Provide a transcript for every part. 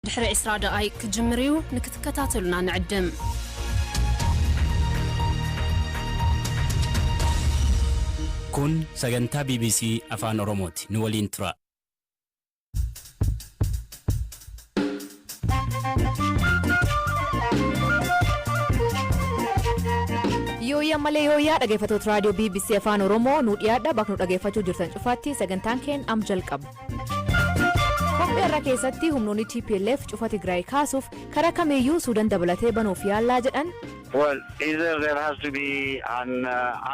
ድሕሪ 20 ደቓይቅ ክጅምር እዩ። ንክትከታተሉና ንዕድም። Kun sagantaa BBC Afaan Oromooti. Nu waliin tura. Yooyyaa malee yooyyaa, dhaggeeffattoota raadiyoo BBC Afaan Oromoo, nu dhiyaadha. Bakka nu dhaggeeffachuu jirtan cufaatti sagantaan keen am jalqaba. Qophii irra keessatti humnoonni TPLF cufa Tigraay kaasuuf karaa kamiiyyuu Suudaan dabalatee banuuf yaallaa jedhan. Well, either there has to be an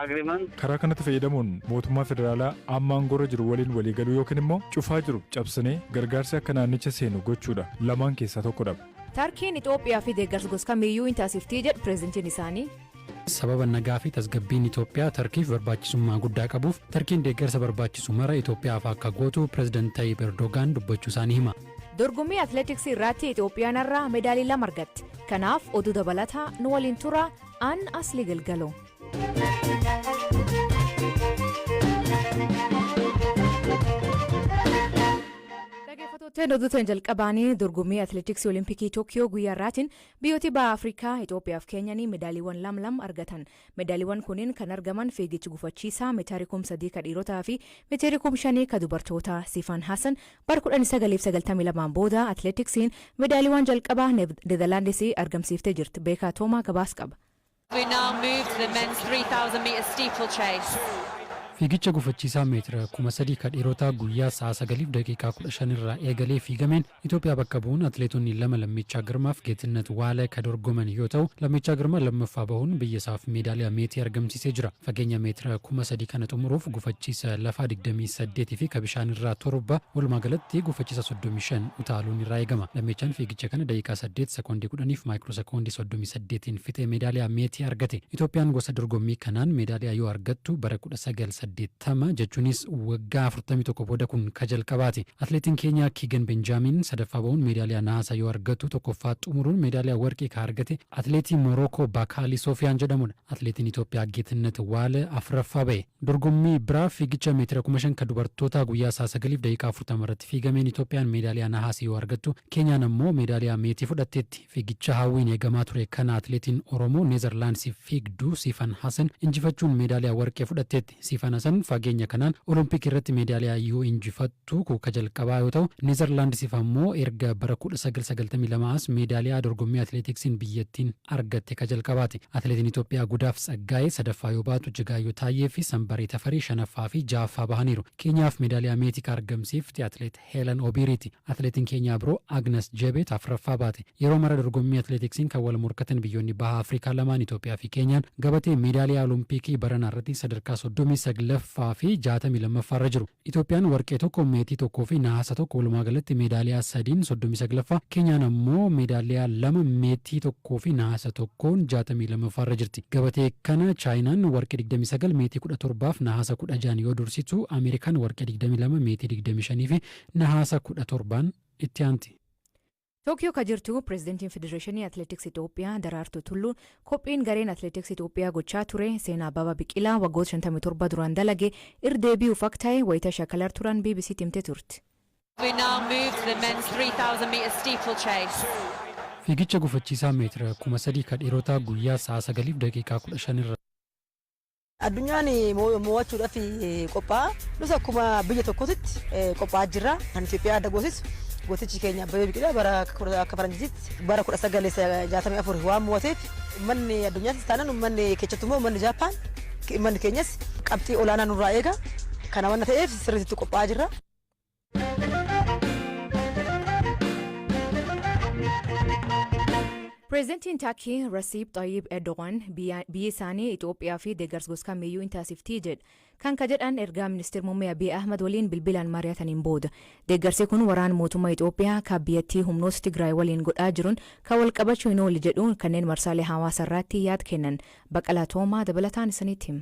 agreement. Karaa kanatti fayyadamuun mootummaa federaalaa amma aangoorra jiru waliin waliigaluu yookiin immoo cufaa jiru cabsinee gargaarsi akka naannicha seenu gochuudha. Lamaan keessaa tokkodha. Tarkiin Itoophiyaa fi deeggarsa gosa kamiiyyuu hin taasiftii jedhu pireezidantiin isaanii. Sababa nagaa fi tasgabbiin Itoophiyaa Tarkiif barbaachisummaa guddaa qabuuf, Tarkiin deeggarsa barbaachisu mara Itoophiyaaf akka gootu pireezidaant Tayyip Erdogaan dubbachuu isaanii hima. Dorgommii atileetiksii irratti Itoophiyaan irraa meedaalii 2 argatte. Kanaaf oduu dabalataa nu waliin tura. An Asli Galgaloo. Dhaggeeffattoota, oduutiin jalqabaanii dorgommii atileetiksii Olimpikii Tookiyoo guyyaa irraatiin biyyooti baha Afrikaa Itoophiyaa fi Keenyanii meedaaliiwwan lam lam argatan. Meedaaliiwwan kunneen kan argaman fiigichi gufachiisaa meetaarii 3000 ka dhiirotaa fi meetaarii 5000 ka dubartootaa. Sifan Hassan bara 1992 booda atileetiksiin meedaaliiwwan jalqabaa Neezerlaandisii argamsiiftee jirti. Beekaa Toomaa gabaas qaba. We now move to the men's 3,000 metre steeplechase. Fiigicha gufachiisaa meetira 3000 ka dhiirotaa guyyaa sa'a 9:15 irraa eegalee fiigameen Itoophiyaa bakka bu'uun atileetonni lama, Lammichaa Girmaaf Geetinnat Waale, ka dorgoman yoo ta'u, Lammichaa Girmaa lammaffaa bahuun biyya isaaf meedaaliyaa meetii argamsiisee jira. Fageenya meetira 3000 kana xumuruuf gufachiisa lafaa 28 fi ka bishaan irraa 7, walumaa galatti gufachiisa 35 utaaluun irraa eegama. Lammichaan fiigicha kana daqiiqaa 8, sekoondii 10 fi maayikiroo sekoondii 38n fixee meedaaliyaa meetii argate. Itoophiyaan gosa dorgommii kanaan meedaaliyaa yoo argattu bara 1980, jechuunis waggaa 41 booda kun ka jalqabaati. Atileetiin Keenyaa Kiigan Benjaamin sadaffaa bahuun meedaaliyaa nahaasa yoo argatu, tokkoffaa xumuruun meedaaliyaa warqii ka argate atileetii Morookoo Baakaalii Soofiyaan jedhamudha. Atileetiin Itoophiyaa Geetinnat Waale afuraffaa bahe. Dorgommii biraa fiigicha meetira 5000 ka dubartootaa guyyaa sa'a 9:40 irratti fiigameen Itoophiyaan meedaaliyaa nahaasii yoo argattu, Keenyaan ammoo meedaaliyaa meetii fudhatteetti. Fiigicha hawwiin eegamaa ture kana atileetiin Oromoo Neezerlaandsiif fiigdu Siifan Hasan injifachuun meedaaliyaa warqee fudhatteetti. Siifan Hasan fageenya kanaan Olompikii irratti meedaaliyaa yoo injifattu ka jalqabaa yoo ta'u, Neezerlaandsiif ammoo erga bara 1992 as meedaaliyaa dorgommii atileetiksiin biyyattiin argatte ka jalqabaati. Atileetiin Itoophiyaa Gudaaf Tsaggaayee sadaffaa yoo baatu, Jigaayyoo Taayyee fi Sambaree Tafarii shanaffaa fi ja'affaa bahaniiru. Keenyaaf meedaaliyaa meetii ka argamsiifte atileet Heelan Obiiriiti. Atileetiin Keenyaa biroo Agnes Jebeet afuraffaa baate. Yeroo mara dorgommii atileetiksiin kan wal morkatan biyyoonni baha Afrikaa lamaan, Itoophiyaa fi Keenyaan, gabatee meedaaliyaa Olompikii baranaa irratti sadarkaa 39ffaa fi 62ffaa irra jiru. Itoophiyaan warqee tokko, meetii tokkoo fi nahaasa tokko, walumaa galatti meedaaliyaa sadiin 39ffaa, Keenyaan ammoo meedaaliyaa lama, meetii tokkoo fi nahaasa tokkoon 62ffaa irra jirti. Gabatee kana Chaayinaan warqee 29, meetii 17 fi nahaasa 16 yoo dursitu, Ameerikaan warqee 22, meetii 25 fi nahaasa 17n itti aanti. Tookiyoo ka jirtu pireezidantiin Federeeshinii Atileetiksii Itoophiyaa Daraartuu Tulluu qophiin gareen atileetiksii Itoophiyaa gochaa ture seenaa Abbabaa Biqilaa waggoota 57 duraan dalage irra deebi'uuf akka ta'e wayita shaakalar turan BBCtti himte turte. We now move to the men's 3,000 metre steeplechase. Fiigicha gufachiisaa meetira 3000 ka dhiirotaa guyyaa sa'a 9:15 irra Addunyaan mo'achuudhaaf qophaa'a. Nus akkuma biyya tokkootitti qophaa'aa jirra. Kan Itoophiyaa adda goosisu gootichi keenya Abbabee Biqilaa bara akka faranjiitti bara 1964 waan mo'ateef, uummanni addunyaattis taanaan, uummanni keessattuu immoo uummanni Jaappaan, uummanni keenyas qabxii olaanaa nurraa eega. Kana waan ta'eef sirriitti qophaa'aa jirra. Pireezidantiin Tarkii Rasiib Xayyib Erdogan biyyi isaanii Itoophiyaa fi deeggarsa gosa kamiiyyuu hin taasiftii jedha. Kan ka jedhan ergaa ministeera muummee Abiy Ahmad waliin bilbilaan mari'ataniin booda. Deeggarsi kun waraana mootummaa Itoophiyaa kan biyyattii humnoota Tigraay waliin godhaa jiruun kan wal qabachuu hin oolu jedhu kanneen marsaalee hawaasaa irratti yaad kennan. Baqalaa Toomaa dabalataan isinitti hima.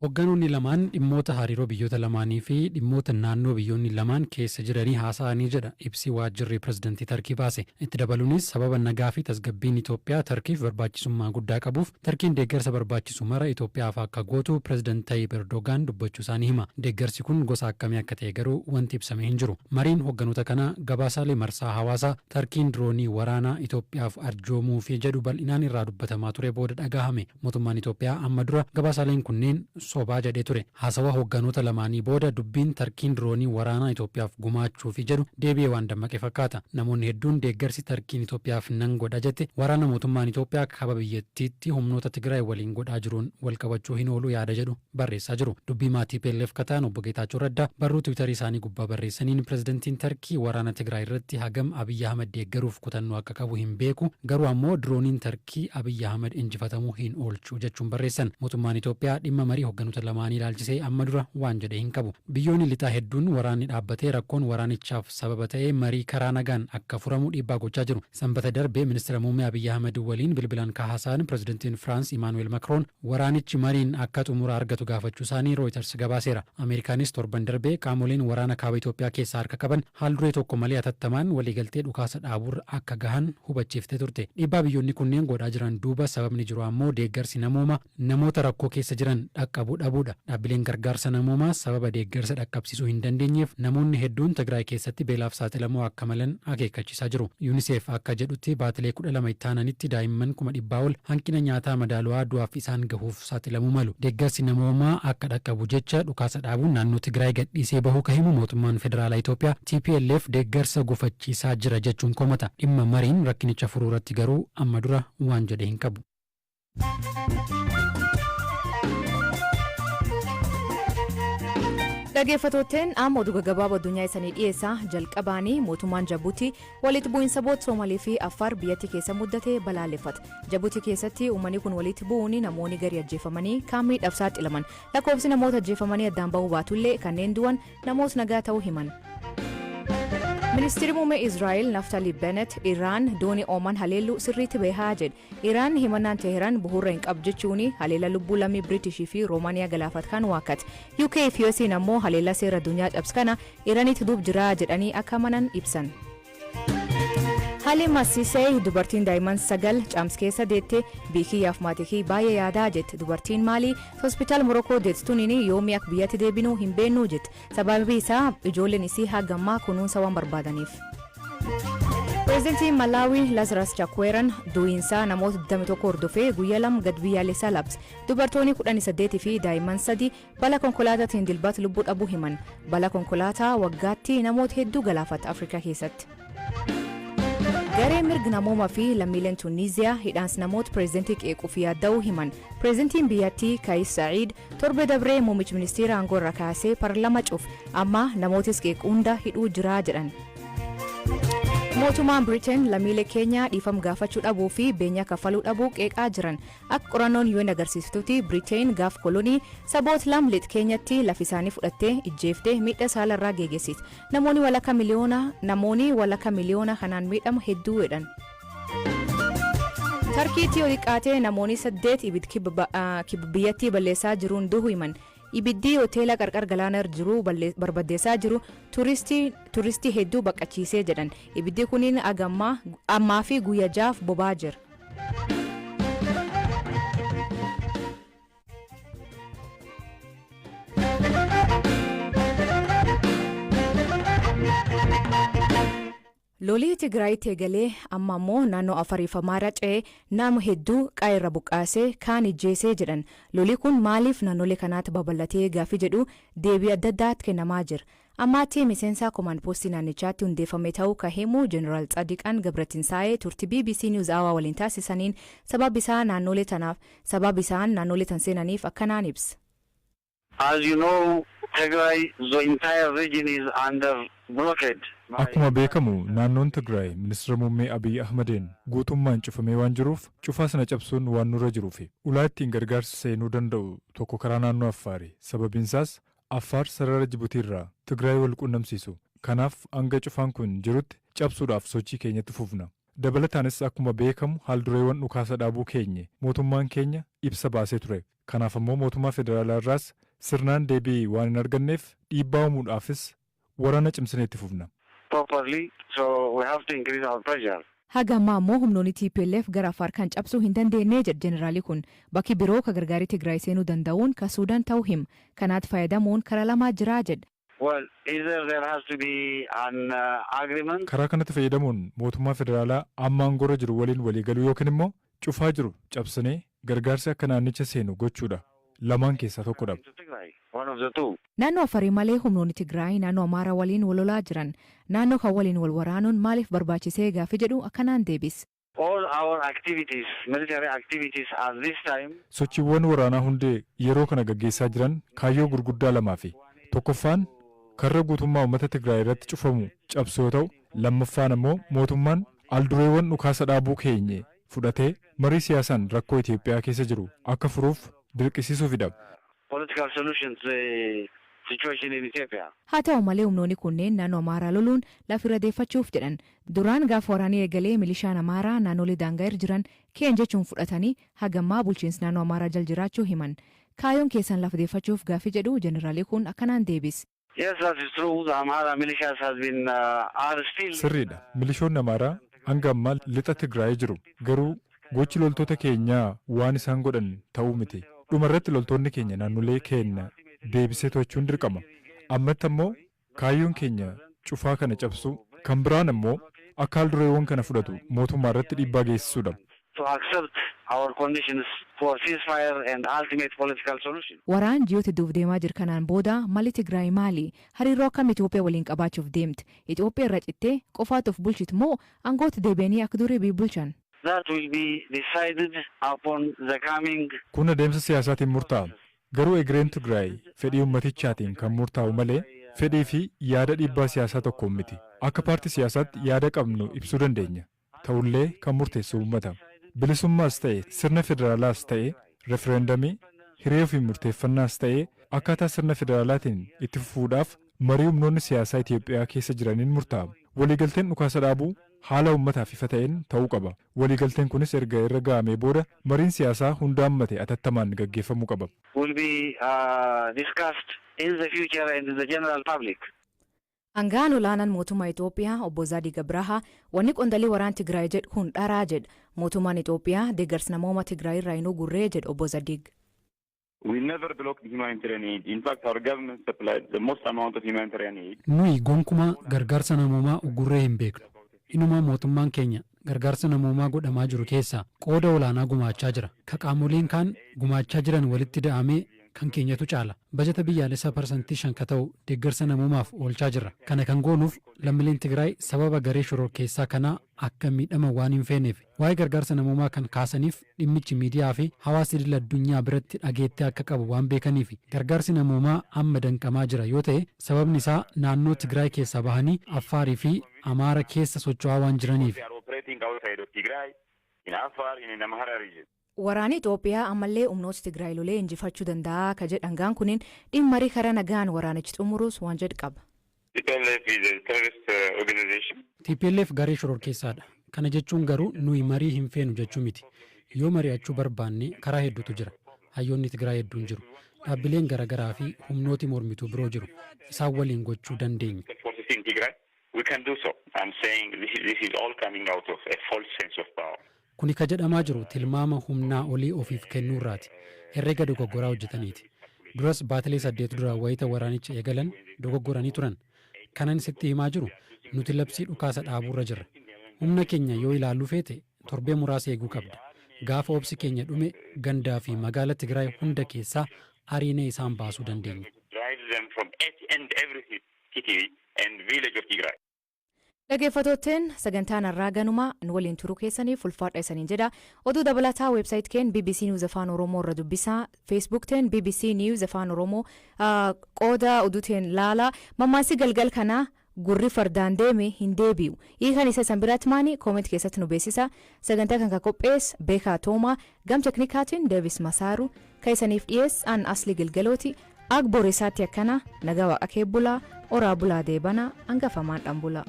Hoogganoonni lamaan dhimmoota hariiroo biyyoota lamaanii fi dhimmoota naannoo biyyoonni lamaan keessa jiranii haasa'anii jedha ibsi waajjirri pirezidantii Tarkii baase. Itti dabaluunis sababa nagaa fi tasgabbiin Itoophiyaa Tarkiif barbaachisummaa guddaa qabuuf Tarkiin deeggarsa barbaachisu mara Itoophiyaaf akka gootu Pireezidant Tayyip Erdogaan dubbachuu isaanii hima. Deeggarsi kun gosa akkamii akka ta'e garuu wanti ibsame hin jiru. Mariin hoogganoota kanaa gabaasaalee marsaa hawaasaa Tarkiin diroonii waraanaa Itoophiyaaf arjoomuu fi jedhu bal'inaan irraa dubbatamaa ture booda dhagahame. Mootummaan Itoophiyaa amma dura gabaasaaleen kunneen sobaa jedhee ture. Haasawa hoogganoota lamaanii booda dubbiin Tarkiin diroonii waraanaa Itoophiyaaf gumaachuufi jedhu deebi'ee waan dammaqe fakkaata. Namoonni hedduun deeggarsi Tarkiin Itoophiyaaf nan godha jette waraana mootummaan Itoophiyaa kaaba biyyattiitti humnoota Tigraay waliin godhaa jiruun wal qabachuu hin oolu yaada jedhu barreessaa jiru. Dubbii maatii TPLF kataan obbo Geetaachoo Raddaa barruu Tiwiitarii isaanii gubbaa barreessaniin, pirezidantiin Tarkii waraana Tigraay irratti hagam Abiyyi Ahmad deeggaruuf kutannoo akka qabu hin beeku, garuu ammoo dirooniin Tarkii Abiyyi Ahmad injifatamuu hin oolchu jechuun barreessan. Mootummaan Itoophiyaa dhimma marii hoogganoota lamaanii ilaalchisee amma dura waan jedhe hin qabu. Biyyoonni lixaa hedduun waraanni dhaabbatee rakkoon waraanichaaf sababa ta'ee marii karaa nagaan akka furamu dhiibbaa gochaa jiru. Sanbata darbee ministeera muummee Abiyyi Ahmad waliin bilbilaan kaasaan pirezidantiin Firaans Imaanuweel Makroon waraanichi mariin akka xumura argatu gaafachuu isaanii Rooyiters gabaaseera. Ameerikaanis torban darbee qaamoleen waraana kaaba Itoophiyaa keessaa harka qaban haal duree tokko malee atattamaan waliigaltee dhukaasa dhaabuurra akka gahan hubachiiftee turte. Dhiibbaa biyyoonni kunneen godhaa jiran duuba sababni jiru ammoo deeggarsi namoomaa namoota rakkoo keessa jiran dhaqqabuu dhabuudha. Dhaabbileen gargaarsa namoomaa sababa deeggarsa dhaqqabsiisuu hin dandeenyeef namoonni hedduun Tigraay keessatti beelaaf saaxilamuu akka malan akeekkachiisaa jiru. UNICEF akka jedhutti baatilee 12 itti aananitti daa'imman 100,000 ol hanqina nyaataa madaalawaa du'aaf isaan gahuuf saaxilamuu malu. Deeggarsi namoomaa akka dhaqqabu jecha dhukaasa dhaabuun naannoo Tigraay gadhiisee bahuu ka himu mootummaan federaalaa Itoophiyaa, TPLF deeggarsa gufachiisaa jira jechuun komata. Dhimma mariin rakkinicha furuu irratti garuu amma dura waan jedhe hin qabu. Dhaggeeffattootteen, amma oduu gaggabaaboo addunyaa isanii dhiyeessaa. Jalqabaanii, mootummaan Jabuutii walitti bu'iinsa saboota Soomalii fi Affaar biyyattii keessa muddate balaaleffate. Jabuutii keessatti uummanni kun walitti bu'uun namoonni gari ajjeefamanii, kaan miidhaaf saaxilaman. Lakkoofsi namoota ajjeefamanii addaan bahuu baatullee, kanneen du'an namoota nagaa ta'uu himan. Ministeerri muummee Israa'el Naftali Bennett Iraan doonii Ooman haleelluu sirriitti beekaa jedhe. Iraan himannaan Teheraan bu'uura hin qabu jechuun haleela lubbuu lammii Biriitishii fi Roomaaniyaa galaafat kan waakkate. UK fi US'n ammoo haleela seera addunyaa cabse kana Iraanitti duub jira jedhanii akka amanan ibsan. Halima Sisee, dubartiin daa'imman sagal caams keessa deette, biikiyyaaf maatii baay'ee yaadaa jette. Dubartiin Maalii hospitaal Morokoo deettuun yoomii akka biyyatti deebinuu hin beeknu jette. Sababii isaa ijoolleen isii hagammaa kunuunsa waan barbaadaniif. Pireezidantiin Malaawii Lazarus Chakweeran du'iinsaa namoota 21 hordofee guyyaa 2 gad biyyaalessaa labse. Dubartoonni 18 fi daa'imman 3 balaa konkolaataatiin Dilbata lubbuu dhabuu himan. Balaa konkolaataa waggaatti namoota hedduu galaafata Afrikaa keessatti. Garee mirga namoomaa fi lammiileen Tuniiziyaa hidhaansi namoota pireezidantii qeequuf yaadda'uu himan. Pireezidantiin biyyattii Kayis Sa'iid torbe dabree muummicha ministeera aangoo irra kaasee paarlaamaa cuuf, amma namootis qeequu hunda hidhuu jira jedhan. Mootummaan Biriteen lammiilee keenya dhiifama gaafachuu dhabuu fi beenyaa kaffaluu dhabuu qeeqaa jiran. Akka qorannoon UN agarsiistutti, Biriteen gaaf kolonii saboota lam lixa keenyatti lafi isaanii fudhattee, ijjeeftee, miidhaa saalarraa geeggeessiti. Namoonni walakka miliyoona kanaan miidhamu hedduu jedhan. Tarkiitti yoo xiqqaate namoonni saddeet ibiddi kibba biyyattii balleessaa jiruun du'uu himan. Ibiddi hoteela qarqara galaana jiru barbadeessaa jiru turistii hedduu baqachiisee jedhan. Ibiddi kuniin ammaa fi guyyaa 6f boba'aa jira. Lolii Tigraayitti eegalee amma ammoo naannoo Afariif Amaaraa ce'ee nama hedduu qaayirra buqqaasee, kaan ijjeesee jedhan. Lolii kun maaliif naannolee kanaatti babal'atee gaaffii jedhu deebii adda addaatti kennamaa jira. Ammaatti miseensa command postii naannichaatti hundeeffame ta'uu kan himu Jeneraal Tsadiqaan Gabratinsaa'ee turtii BBC News Hour waliin taasisaniin sababa isaan naannolee tan seenaniif akkanaan ibsa. As you know, Tigray, the entire region is under blockade. Akkuma beekamu, naannoon Tigraay ministeera muummee Abiy Ahmedeen guutummaan cufamee waan jiruuf, cufaa sana cabsuun waan nurra jiruufi ulaa ittiin gargaarsa seenuu danda'u tokko karaa naannoo Affaari. Sababiinsaas Affaar sarara Jibutiirraa Tigraay wal qunnamsiisu. Kanaaf hanga cufaan kun jirutti cabsuudhaaf sochii keenyatti fufna. Dabalataanis akkuma beekamu haaldureewwan dhukaasa dhaabuu keenye mootummaan keenya ibsa baasee ture. Kanaaf ammoo mootummaa federaalaa irraas sirnaan deebii waan hin arganneef dhiibbaa uumuudhaafis waraana cimsinee itti fufna. Properly, so we have to increase our pressure. Haga ammaa ammoo humnoonni TPLF gara Affaar kan cabsuu hin dandeenye jedhe jeneraalii kun. Bakki biroo ka gargaarii Tigraay seenuu danda'uun ka Suudaan ta'uu hima. Kanaatti fayyadamuun karaa lamaa jiraa jedhe. Well, either there has to be an agreement. Karaa kanatti fayyadamuun mootummaa federaalaa amma aangoorra jiru waliin waliigaluu yookiin immoo cufaa jiru cabsinee gargaarsi akka naannicha seenu gochuudha. Lamaan keessaa tokkodha. To Tigray, one of the two. Naannoo Afarii malee humnoonni Tigraay naannoo Amaaraa waliin wal lolaa jiran. Naannoo kan waliin wal waraanuun maaliif barbaachisee gaaffii jedhu akkanaan deebis. All our activities, military activities at this time, Sochiiwwan waraanaa hundee yeroo kana gaggeessaa jiran kaayyoo gurguddaa lamaafi. Tokkoffaan karra guutummaa uummata Tigraay irratti cufamu cabsu yoo ta'u, lammaffaan ammoo mootummaan aldureewwan dhukaasa dhaabuu keenye fudhatee marii siyaasaan rakkoo Itoophiyaa keessa jiru akka furuuf dirqisiisuufidha. Political solution to the situation in Ethiopia. Haa ta'u malee humnoonni kunneen naannoo Amaaraa loluun lafa irra deeffachuuf jedhan. Duraan gaafa waraanii eegalee milishaan Amaaraa naannolee daangaa irra jiran keen jechuun fudhatanii hagammaa bulchiinsi naannoo Amaaraa jal jiraachuu himan. Kaayyoon keessan lafa deeffachuuf gaaffii jedhu jeneraalii kun akkanaan deebis. Yes, that is true. The Amhara militias has been are still. Sirriidha. Milishoonni Amaaraa hanga ammaa lixa Tigraay jiru. Garuu gochi loltoota keenyaa waan isaan godhan ta'uu miti. Dhumarratti loltoonni keenya naannolee keenya deebisee to'achuun dirqama. Ammatti ammoo kaayyoon keenya cufaa kana cabsuu, kan biraan ammoo akka haaldureewwan kana fudhatu mootummaa irratti dhiibbaa geessisuudha. To accept our conditions for ceasefire and ultimate political solution. Waraan ji'oota hedduuf deemaa jiru kanaan booda malli Tigraay maali? Hariiroo akkam Itoophiyaa waliin qabaachuuf deemti? Itoophiyaa irra cittee qofaatu of bulchitu moo aangoota deebi'anii akka durii biyya bulchan? That will be decided upon the coming Kun adeemsa siyaasaatiin murtaa'a. Garuu egereen Tigraay fedhii ummatichaatiin kan murtaa'u malee fedhii fi yaada dhiibbaa siyaasaa tokkoon miti. Akka paartii siyaasaatti yaada qabnu ibsuu dandeenya. Ta'ullee kan murteessu uummata. Bilisummaas ta'e, sirna federaalaas ta'e, refereendamii, hiree ofii murteeffannaas ta'e, akkaataa sirna federaalaatiin itti fufuudhaaf marii humnoonni siyaasaa Itoophiyaa keessa jiraniin murtaa'a. Waliigalteen dhukaasa dhaabuu haala uummataaf ifa ta'een ta'uu qaba. Waliigalteen kunis erga irra ga'amee booda mariin siyaasaa hunda hammate atattamaan gaggeeffamuu qaba. Will be discussed in the future and in the general public. Aangaan olaanaan mootummaa Itoophiyaa obbo Zaadiig Abrahaa wanni qondaalii waraan Tigraay jedhu kun dharaa jedha. Mootummaan Itoophiyaa deeggarsa namooma Tigraay irraa hin ugurree jedhu obbo Zaadiig. We never blocked humanitarian aid. In fact, our government supplied the most amount of humanitarian aid. Nuyi gonkumaa gargaarsa namoomaa ugurree hin beeknu. Inumaa mootummaan keenya gargaarsa namoomaa godhamaa jiru keessaa qooda olaanaa gumaachaa jira. Ka qaamoleen kaan gumaachaa jiran walitti da'amee kan keenyatu caala. Bajata biyyaalessaa 5% ka ta'u deeggarsa namoomaaf oolchaa jirra. Kana kan goonuuf lammiileen Tigraay sababa garee shororkeessaa kanaa akka miidhama waan hin feeneef. Waa'ee gargaarsa namoomaa kan kaasaniif dhimmichi miidiyaa fi hawaasa idil addunyaa biratti dhageettii akka qabu waan beekaniif. Gargaarsi namoomaa amma danqamaa jira yoo ta'e, sababni isaa naannoo Tigraay keessaa bahanii Affaarii fi Amaara keessa socho'aa waan jiraniif. They are operating outside of Tigray, in Afar, in Amhara region. Waraanni Itoophiyaa ammallee humnoota Tigraay lolee injifachuu danda'a ka jedhan gaan kunin dhimma marii karaa nagaan waraanichi xumurus waan jedhu qaba. TPLF is a terrorist organization. TPLF garee shororkeessaadha. Kana jechuun garuu nuyi marii hin feenu jechuu miti. Yoo mari'achuu barbaanne karaa hedduutu jira. Hayyoonni Tigraay hedduun jiru. Dhaabbileen garaagaraa fi humnooti mormituu biroo jiru. Isaan waliin gochuu dandeenya. Forces in Tigray, we can do so. I'm saying this is all coming out of a false sense of power. Kuni ka jedhamaa jiru tilmaama humnaa olii ofiif kennuurraati. Herreega dogoggoraa hojjetaniiti. Duras baatilee 8 dura wayita waraanicha eegalan dogoggoranii turan. Kanan sitti himaa jiru nuti labsii dhukaasa dhaabuurra jirra. Humna keenya yoo ilaaluu feete torbee muraasa eeguu qabda. Gaafa obsi keenya dhume gandaa fi magaala Tigraay hunda keessaa ariinee isaan baasuu dandeenya. Drive them from each and every city and village of Tigray. Dhaggeeffattootteen, sagantaan har'aa ganumaa. Nu waliin turuu keessaniif ulfaadha isaniin jedha. Oduu dabalataa website keen BBC News Afaan Oromoo irra dubbisaa. Facebook teen BBC News Afaan Oromoo qooda oduuteen laala. Mammaasii galgal kanaa "Gurri fardaan deeme hin deebi'u." Hiikan isa isan biraatti maani? Comment keessatti nu beeksisa. Sagantaa kan qophees Beekaa Toomaa, gam teknikaatiin Deevis Masaaru, kan isaniif dhiyeess an Asli Gilgalooti. Ag boreessaatti akkana nagaa waaqa kee bulaa, oraa bulaa, deebanaa hangafamaan dhaan bulaa.